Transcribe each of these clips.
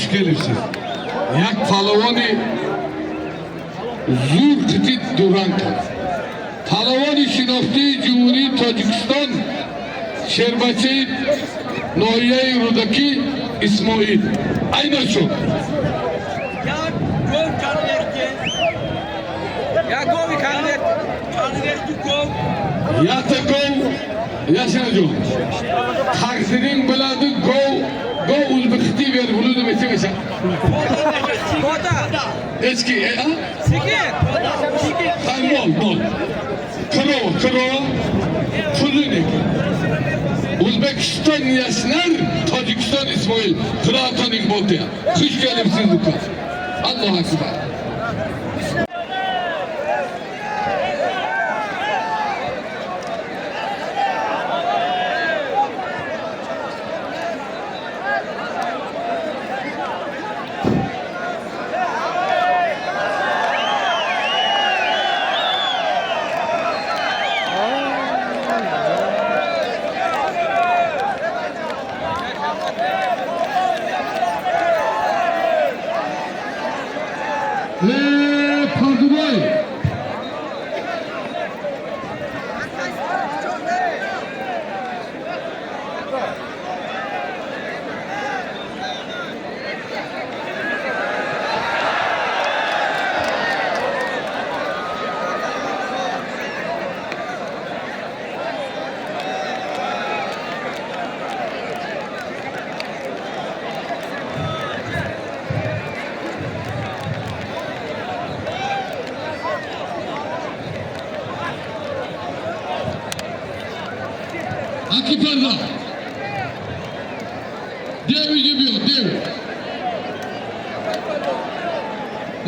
Хуш келибсиз. Як палавони зур қити дуранг кард. Палавони шинохтии Ҷумҳурии Тоҷикистон, шербачаи ноҳияи Рӯдакӣ Исмоил. Айна шуд. Як гов конверти. Як гови конверт. Конверти гов. Якта гов, Яшарҷон. Тақдирин билadi, гов, гов o'zbekiti verблюда меча. Кода. Эчки, э, а? Сигир. Ай, мол, мол. Корова, корова. Pulini. O'zbekiston yashnar, Tojikiston Ismoil. Qiroataning bo'ldi. Xush kelibsiz, uka. Allohu akbar. Ve Pardubay. Akif Erdoğan. Dev gibi, dev.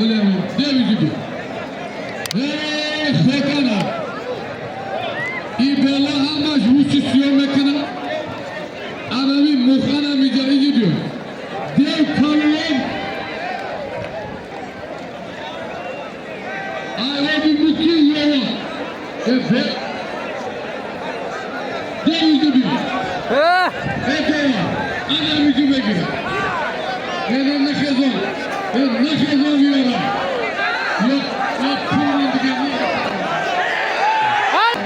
Öyle mi? Dev gibi. Hey, Fekana. İbela hamaş vuçisiyo mekana. Anami mukhana micari gidiyor. Dev kalın. Ay o bir muki yola. Evet. Dev gibi. Eh. Pekala. Ana mücüme gibi. Neden ne kazan? Ne kazan diyorlar. Yok, yok, kullandı geldi. Alo!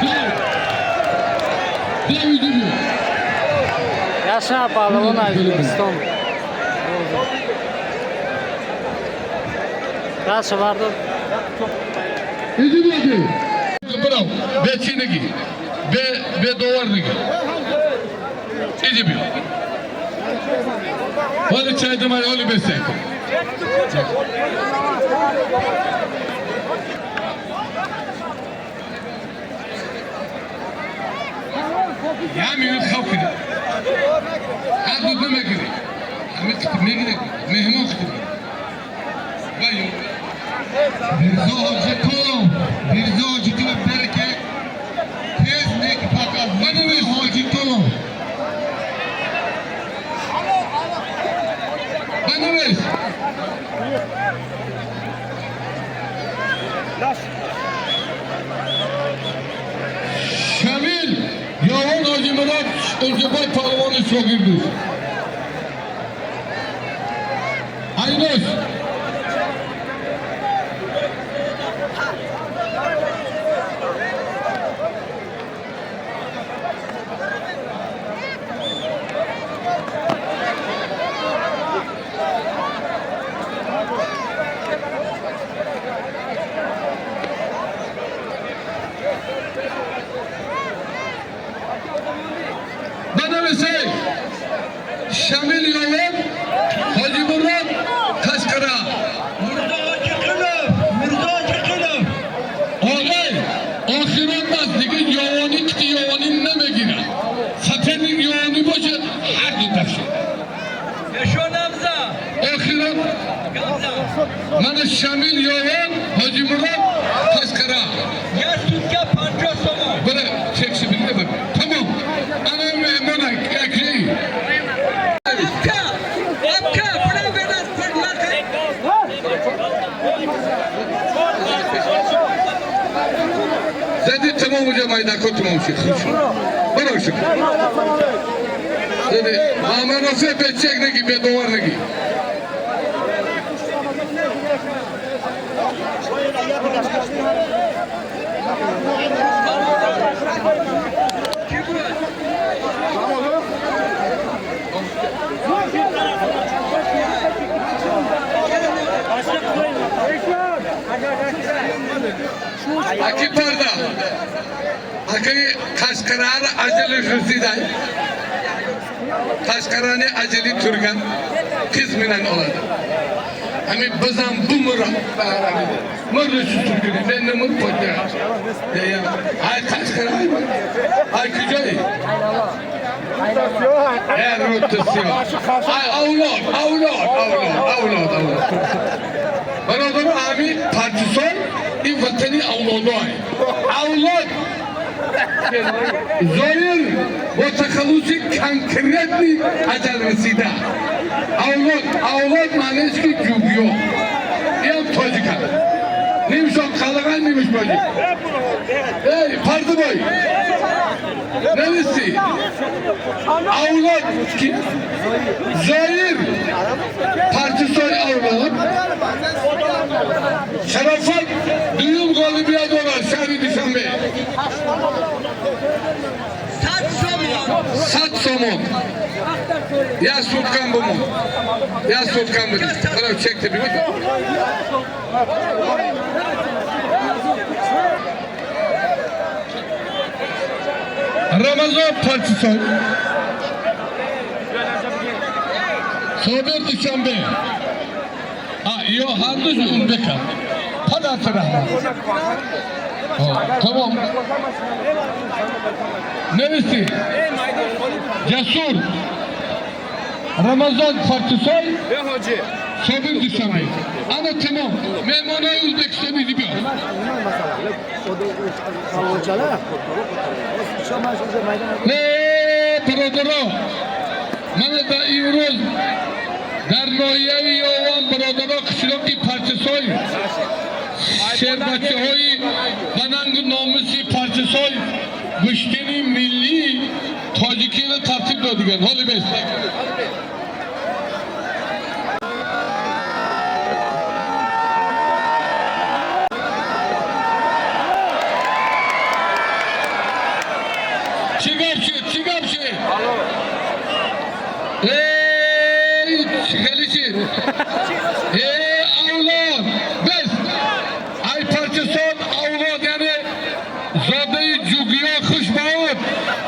Dev. Dev gibi. Yashnar pahlavon O'zbekiston. Дальше бардор. İzi hadi. Bravo. Beçinigi. Be, be dovarnigi. İzi bir. Hadi çaydım hadi öyle besek. Ya minut xavf. Har dud namegiri. Hamid megiri. Mehmon qilib. Bayo. Mirzo Hojiqulov, Mirzo Hojiqulov berke tez nek faqat Mirzo Hojiqulov. Banavesh. Shamil Yovon Hojimurod O'ljabay polvonni shogirdi. Aynosh. Banavesh. Shamil Yovon Hojimurod Qashqara. Mirzo Hojiqulov. Mirzo Hojiqulov. Og'ay, oxirat emas, lekin yovoni kiti yovoni nima Соперник yovoni bo'lsa, har dud tafsir. Yashon Hamza. Oxirat Gamza. Mana Shamil Yovon Hojimurod Qashqara. Як сутка 50 сомон. Buni chekshi bildi bir. Tamom. Ana mana akri. Апка. Апка. Buna biraz fırlak. Zadi tamom uja maydako tamom shi. Xush. Барош. Маманосе бечек неги бедовар неги. Аки парда. Аки қашқарар ажали расидай. Қашқарани ажали турган qiz менен oladi. Ами бизам бумра мур тургани мен мур подя. Ай қашқар ай. Ай куҷои? Рутсиё. Ай авлод, авлод, авлод, авлод, авлод. Бародаро ами партисон ин ватани авлодой. Авлод Зоир бо тахаллуси конкретный аҷал расида. Авлод, авлод маънеш ки ҷугиё. Иам тоҷика. Нимшон қалаған, нимш тоҷик. Эй, Пардыбой. Нерesi? Avlod ki Zoir Partisoy avlod. Şarafat дуюм ғолибият дорад шаҳри Душанбе. 100 сомон. 100 сомон. Я суткам бумон. Я суткам будем. Барав чекте бибин. Ramazon Partisoy. Собир Душанбе. А, ё ҳардуш узбека. Падарта раҳмат. Тамом. Нависти. Ҷасур. Рамазон Партисой. Собир Душанбе. Ана тамом. Меҳмонои Ӯзбекистони биё. Не, бародаро. Мана дар имрӯз дар ноҳияи Ёван бародаро қишлоқи Партисой шербачаҳои ба нангу номуси Партисой гӯштини миллии тоҷикиро тартиб додиган. Ҳоли бест. Чӣ гап шуд? Чӣ гап шуд? Эй, хеле чӣ? Эй, авлод! Бес! Ай Партисон авлод, яъне зодаи ҷугиё хушбаод.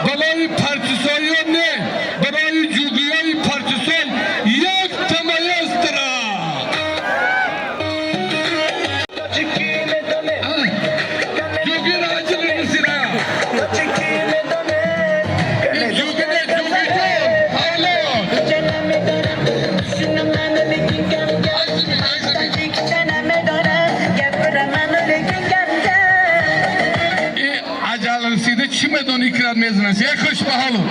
Барои партисоиён не, барои ҷугиёи Партисон як тамаёстра. Ҷугиро аҷали расида. Ин ҷуги не, ҷугиҷон, авлод. Айсими, айсими. Ин аҷал расида чӣ медонӣ кирад мезанад? Е, хуш ба ҳолу.